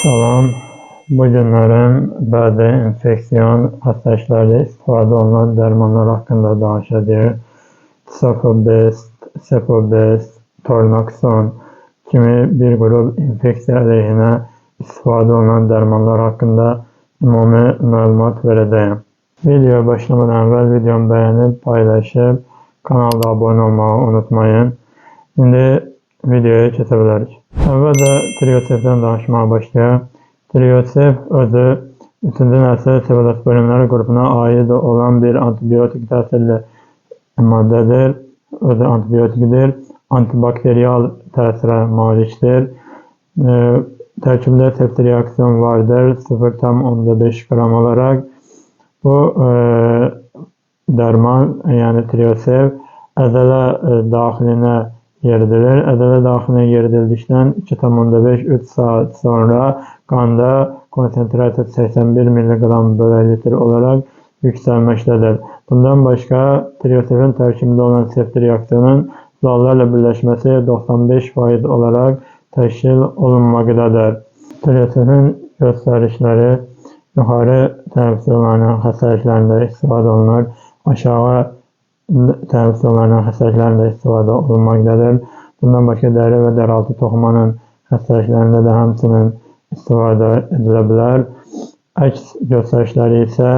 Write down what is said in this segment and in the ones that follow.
Salam. Bu günlərin bəzi infeksiyon xəstəliklərdə istifadə olunan dərmanlar haqqında danışacağıq. Sefobest, Sepobest, Tornakson kimi bir qrup infeksiya əleyhinə istifadə olunan dərmanlar haqqında ümumi məlumat verəcəyim. Videoya başlamadan əvvəl videomu bəyənib, paylaşıb, kanalda abunə olmağı unutmayın. İndi videoya keçə bilərik. Əvvəlcə Triosefdən danışmağa başlayaq. Triosef özü 3-cü nəsil sefalosporinlər qrupuna aid olan bir antibiotik təsirli maddədir. Özü antibiotikdir. Antibakterial təsirə malikdir. Tərkibində seftriakson vardır. 0,5 qram olaraq. Bu dərman, yəni Triosef, əzələ daxilinə yeridilir. Əzələ daxilinə yeridildikdən 2,5-3 saat sonra qanda konsentrasiya 81 mq bölü litr olaraq yüksəlməkdədir. Bundan başqa Triosefin tərkibində olan seftriaksonun zallarla birləşməsi 95% olaraq təşkil olunmaqdadır. Triosefin göstərişləri yuxarı tənəffüs yollarının xəstəliklərində istifadə olunur, aşağı tənəffüs yollarının xəstəliklərində istifadə olunmaqdadır. Bundan başqa dəri və dəraltı toxumanın xəstəliklərində də həmçinin istifadə edilə bilər. Əks göstərişləri isə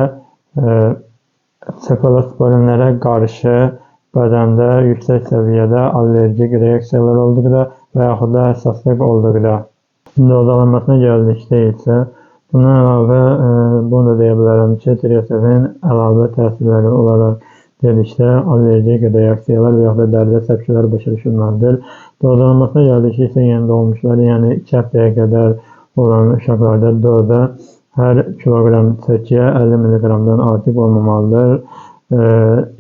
sefalosporinlərə qarşı bədəndə yüksək səviyyədə allergik reaksiyalar olduqda və yaxud da həssaslıq olduqda. Dozalanmasına gəldikdə isə bundan əlavə bunu da deyə bilərəm ki, Triosefin əlavə təsirləri olaraq dedikdə allergik reaksiyalar və yaxud da dəridə səpkilər başa düşülməlidir. Dozalanmasına gəldikdə isə yeni doğmuşlar, yəni 2 həftəyə qədər olan uşaqlarda doza hər kiloqram çəkiyə 50 mq-dan artıq olmamalıdır.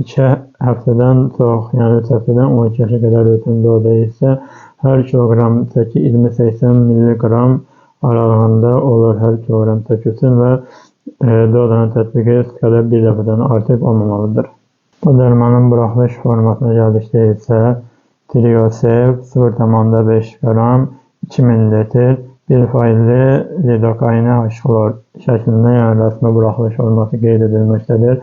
2 həftədən çox, yəni 3 həftədən 12 yaşa qədər ötən doza isə hər kiloqram çəki 20-80 mq aralığında olur hər kiloqram çəki üçün və dozanın tətbiqi sutkada bir dəfədən artıq olmamalıdır. Bu dərmanın buraxılış formasına gəldikdə isə Triosef 0,5 qram 2 ml 1%-li lidokaini H-xlor şəklində, yəni rəsmi buraxılış forması qeyd edilməkdədir.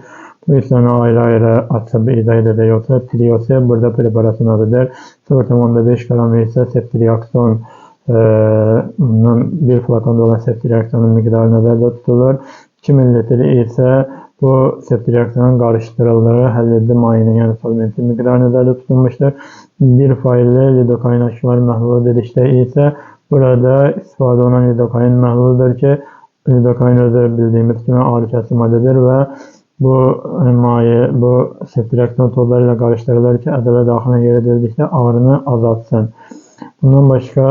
Bu hissəni ayrı-ayrı açıb izah edəcək yoxsa Triosef burada preparatın adıdır. 0,5 qram isə seftriakson bir flakonda olan seftriaksonun miqdarı nəzərdə tutulur. 2 ml isə bu seftriaksonun qarışdırıldığı həlledici mayinin, yəni solventin miqdarı nəzərdə tutulmuşdur. 1%-li lidokain H-xlor məhlulu dedikdə isə burada istifadə olunan lidokain məhluludur ki, lidokain özü bildiyimiz kimi ağrı kəsici maddədir və bu maye, bu seftriakson tozları ilə qarışdırılır ki, əzələ daxilinə yeridildikdə ağrını azaltsın. Bundan başqa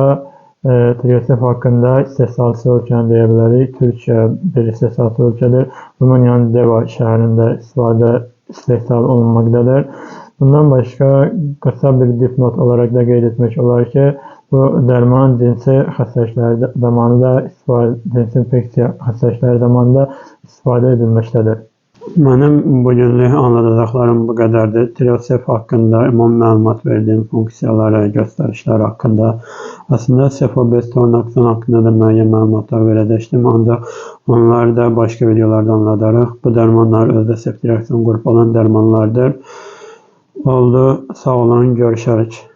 Triosef haqqında istehsalçı ölkəni deyə bilərik. Türkiyə bir istehsalçı ölkədir. Rumıniyanın Deva şəhərində istifadə istehsal olunmaqdadır. Bundan başqa qısa bir dipnot olaraq da qeyd etmək olar ki, bu dərman cinsi xəstəliklər zamanı da cinsi infeksiya xəstəlikləri zamanı da istifadə edilməkdədir. Mənim bugünlük anlatacaqlarım bu qədərdir. Triosef haqqında ümumi məlumat verdim, funksiyaları, göstərişlər haqqında. Əslində Sefobest, Tornakson haqqında da müəyyən məlumatlar verəcəkdim, ancaq onları da başqa videolarda anladarıq. Bu dərmanlar özdə seftriakson qrupu olan dərmanlardır. Oldu, sağ olun, görüşərik.